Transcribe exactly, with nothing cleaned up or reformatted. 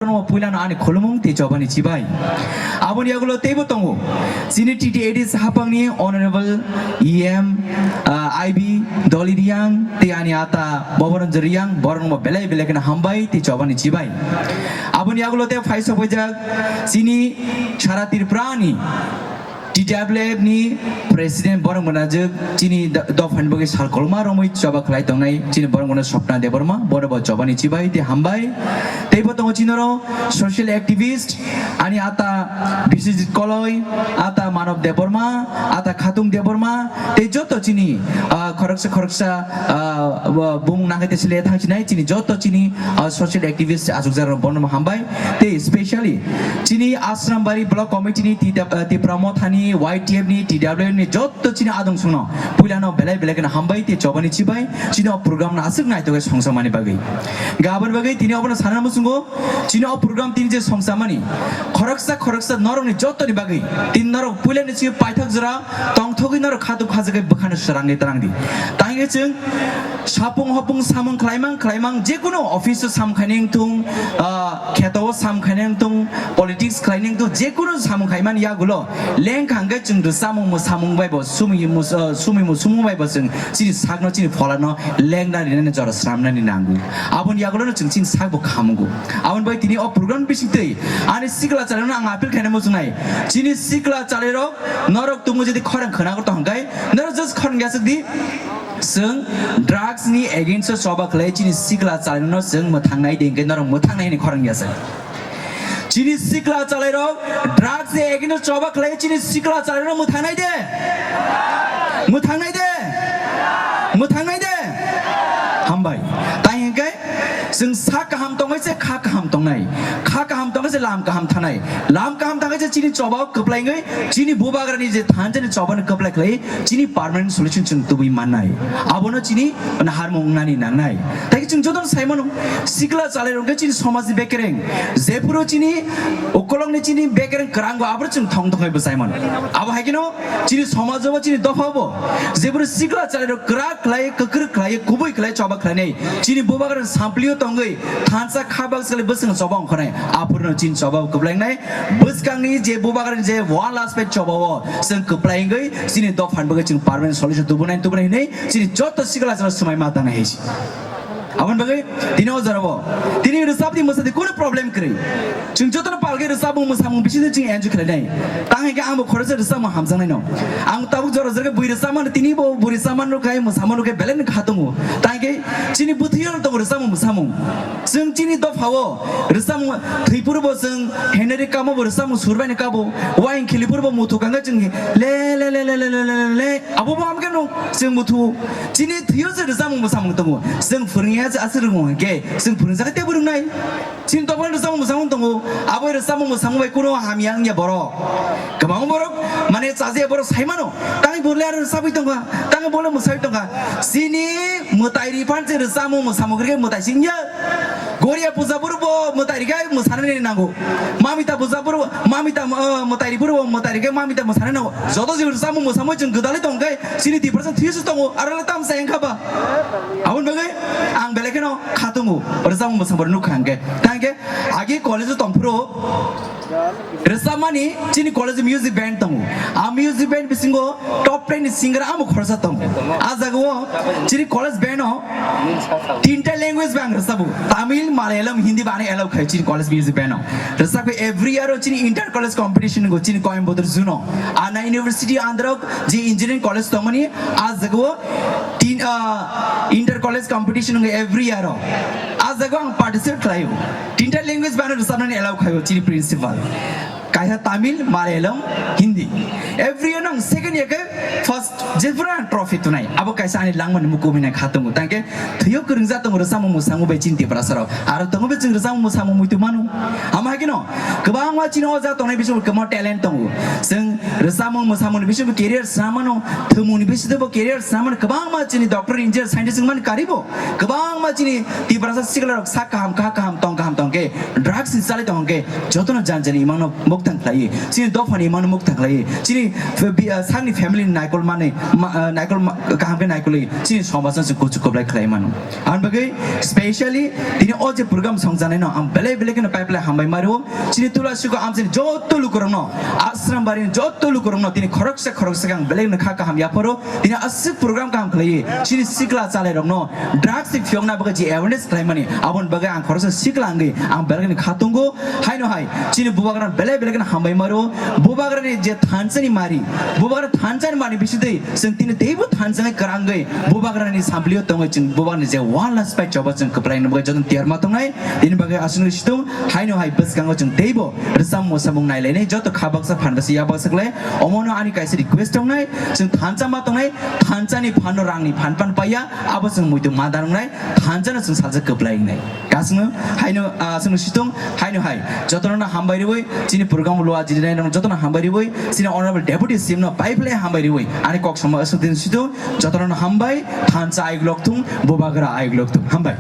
Borokno puilano ani khulumung tei chobani chibai. Aboni yagulo teibo tongo. Chini T T A D C hapangni Honorable E M, ah, I B Doli Riang tei ani ata Boboranjan Riang, borokno belai belai kheno hambai tei chobani chibai. Aboni yagulo tei phai sokpaijak chini sara Tripurani T W F ni President borok mwnajwk chini do-, dophani bagwi sal kolma romwi choba khlai tongnai chini borok mwnajwk Swapna Debbarma, borok bo chobani chibai tei hambai. Teibo tongo chini oro social activist, ani ata Biswajit Koloi, ata Manav Debbarma, ata Khatung Debbarma, tei joto chini, ah, khoroksa khoroksa, ah, bo-, bumung nangkhe tei sile thangsinai chini joto chini, ah, social activist achukjak rok bono hambai. Tei specially chini Asrambari Block Committee ni Tita-, ah, Tipra Mothani, Y T F ni, T W F ni joto chini adong songno puilano belai belai kheno hambai tei chobani chibai chini o program no aswk naitokhe songsamani bagwi. Gabon bagwi tini obono sana muchungo chini o program tini je songsamani khoroksa khoroksa norokni jotoni bagwi tini norok puilani chini paithak jora tongthogwi norok khatuk khajagwi bwkhano swrangwi twrangdi. Tangwi chwng sapung hopung samung khlaimang khlaimang, jekunu office o sam khainai wngthung, ah, kheto o sam khainai wngthung, politics khlainai wngthung, jekunu samung khaimani yagulo lengkha hwnkhe chwng rwchapmung mwsamung bai bo sumi mus-, ah, sumi musumung bai bo chwng chini sakno chini pholano lengna rinani jora sramnani nango. Aboni yagulono chwng chini sakbo khamungo. Aboni bai tini o program bisingtwi ani sikla chalairokno ang appeal khaina muchungnai. Chini sikla chalairok norok tongwi jodi khorang khwnagwi tongkhe norok just khorang yasakdi. Chwng drugs ni against o choba khlai chini sikla chalairokno chwng mwthangnai de, hwnkhe norok mwthangnai hwnwi khorang yasa. Chini sikla chalairok drugs ni against o choba khlai chini sikla chalairokno mwthangnai de. Mwthangnai de. Mwthangnai de. Hambai. Tai hwnkhe chwng sak kaham tongwi se kha kaham tongnai. Kha kaham tongwi se lam kaham thanai. Lam kaham tangwi se chini choba o kwplaingwi chini bubagrani je thansa ni choba no kwplai khlai chini permanent solution chwng tubui mannai. Abono chini naharmung wngnani nangnai. Tai chwng jotono sai mano, sikla chalairok khe chini somaj ni bekereng, jephuru chini ukolok ni chini bekereng kwrango aboro chwng thong thongwi bo sai mano. Abo hai kheno chini somaj o bo chini dopha o bo jephuru sikla chalairok kwrak khlai, kwkrwk khlai, kubui khlai, choba khlainai chini bubagrani samplio tongwi thansa kha baksa khlai bwswng choba ongkhornai. Aphuru chini choba kwplaingnai. Bwskangni je bubagrani je one last page choba o chwng kwplai wngwi chini dophani bagwi chwng permanent solution tubunai tubunai hinwi chini joto sikla chwla swmai ma tangnai hai se. Aboni bagwi tini o jora o tini rwchapni mwsadi kunu problem kwrwi. Chwng jotono palgwi rwchapmung mwsamung bisingtwi chwng enjoy khlainai. Tang hwnkhe angbo khoroksa rwchapmung hamjaknaino. Ang tabuk jora jora khe bui rwchapmano, tini bo bui rwchapmano khe mwsamano khe belai no kha tongo. Tang hwnkhe chini bwthwio tongo rwchapmung mwsamung. Chwng chini dophao rwchapmung thwi phuru bo chwng Henry Kamo bo rwchapmung sur bai no kabo. Waing khili phuru bo muthu kangkhe chwng le le le abo bo hamkhe no chwng muthu. Chini thwio se rwchapmung mwsamung tongo. Chwng phwrwngya se aswk rwngmung hwnkhe chwng phwrwngjakhe teibo rwngnai. Chini dophani rwchapmung mwsamung tongo. Abo rwchapmung mwsamung bai kuno hamya wngya borok. Kwbang borok mane chajakya borok sai mano. Tangwi bo le aro rwchapwi tongkha. Tangwi bo le mwsai tongkha. Chini mwtai ri phan se rwchapmung mwsamung khe mwtai singya. Goria puja phuru bo mwtai rikhai mwsanani nango. Mamita puja phuru, mamita, uh, mwtai ri phuru bo mwtai rikhai mamita mwsanani nango. Joto je rwchapmung mwsamung chwng gwdalwi tongkhe chini Tiprasa thwisu tongo, aro le tamsa wngkha ba. Aboni bagwi ang belai kheno kha tongo, rwchapmung mwsamung nukha hwnkhe. Tangkhe agi college o tongphuru rwchapmani chini college music band tongo. A music band bisingo top ten ni singer amo khoroksa tongo. A jagao chini college band o tinta language bai ang rwchabo. Tamil, Malayalam, Hindi bai ano allow khai chini college music band o. Rwchapkhe every year o chini inter college competition go chini Coimbatore Zoo no. Anna University under o je engineering college tongmani a jagao tin, ah, inter college competition go every year o. A jagao ang participate khlaio. Tinta language bai ano rwchapnani allow khaio chini principal. Kaisa Tamil, Malayalam, Hindi. Every year nang second year khe first jephuru ang trophy tunai. Abo kaisa ani langmani mukuminai kha tongo. Tangkhe thwio kwrwngja tongo rwchapmung mwsamung bai chini Tiprasa rok. Aro tongo be chwng rwchapmung mwsamung muitu mano. Ama hai kheno kwbangma chini o ja tongnai bisingo kwbangma talent tongo. Chwng rwchapmung mwsamungni bisingo career swnam mano, thwngmungni bisingo career swnam mano. Kwbangma chini doctor, engineer, scientist wngmani karibo. Kwbangma chini Tiprasa sikla rok sak kaham, kha kaham, tong kaham tong. Hwnkhe drugs ni chalai tong hwnkhe jotono janjani imangno muktang khlaiwi, chini dophani imangno muktang khlaiwi, chini f-, bi-, ah, sakni family ni naikol manwi, ma-, ah, naikol ma-, kaham khe naikolwi chini somajno chwng kuchuk kwplai khlai mano. Aboni bagwi specially tini o je program songjanai no ang belai belai kheno pipeline hambai mario. Chini Tulasiko amchini joto lukurokno, Ashram barini joto lukurokno tini khoroksa khoroksa khe ang belai kheno kha kaham yapharo. Tini aswk program kaham khlaiwi chini sikla chalairokno drugs ni phiyokna bagwi je awareness khlaimani, aboni bagwi ang khoroksa sikla wngwi ang belai kheno kha tongo. Haino hai chini bubagrano belai belai kheno hambai maro. Bubagrani je thansani mari, bubagra thansani mari bisingtwi chwng tini teibo thansani kwrangwi bubagrani samplio tongwi chwng bubagrani je one last pai choba chwng kwplaina bagwi jotono tiyar ma tongnai. Tini bagwi aswk situng haino hai bwskango chwng teibo rwchapmung samung nailainai, joto kha baksa phan baksa ya baksa khlai. Omono ani kaisa request tongnai, chwng thansa ma tongnai, thansani phanno rangni phan pan paiya, abo chwng muitu ma da wngnai, thansano chwng salsa kwplai wngnai. Kasno haino, ah, chwng situng haino hai jotono hambai riwi chini program lua jidinai nang jotono hambai riwi chini honorable deputy C M no pipeline hambai riwi ani kok sama aswk din situng jotono hambai, thansa ayuk lok thung, bubagra ayuk lok thung, hambai.